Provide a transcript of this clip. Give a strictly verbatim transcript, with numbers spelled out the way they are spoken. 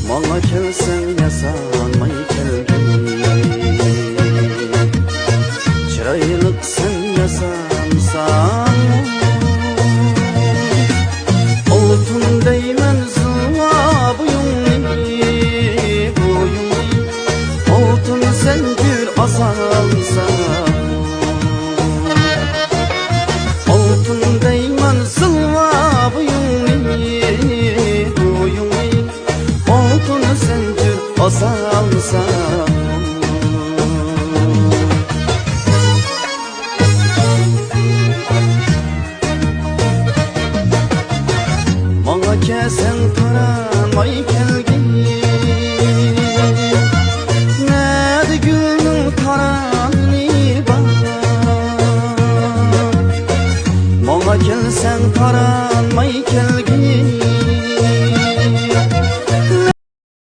ماڭا كەلسەڭ ياسانماي كەلگىن، چىرايلىق سەن ياسانساڭ. ئالتۇن دەيمەن زىلۋا بويۇڭنى، بويۇڭنى، ئالتۇن زەنجىر ئاسالساڭ. ئالتۇن دەيمەن زىلۋا بويۇڭنى، بويۇڭنى، ئالتۇن زەنجىر ئاسالساڭ.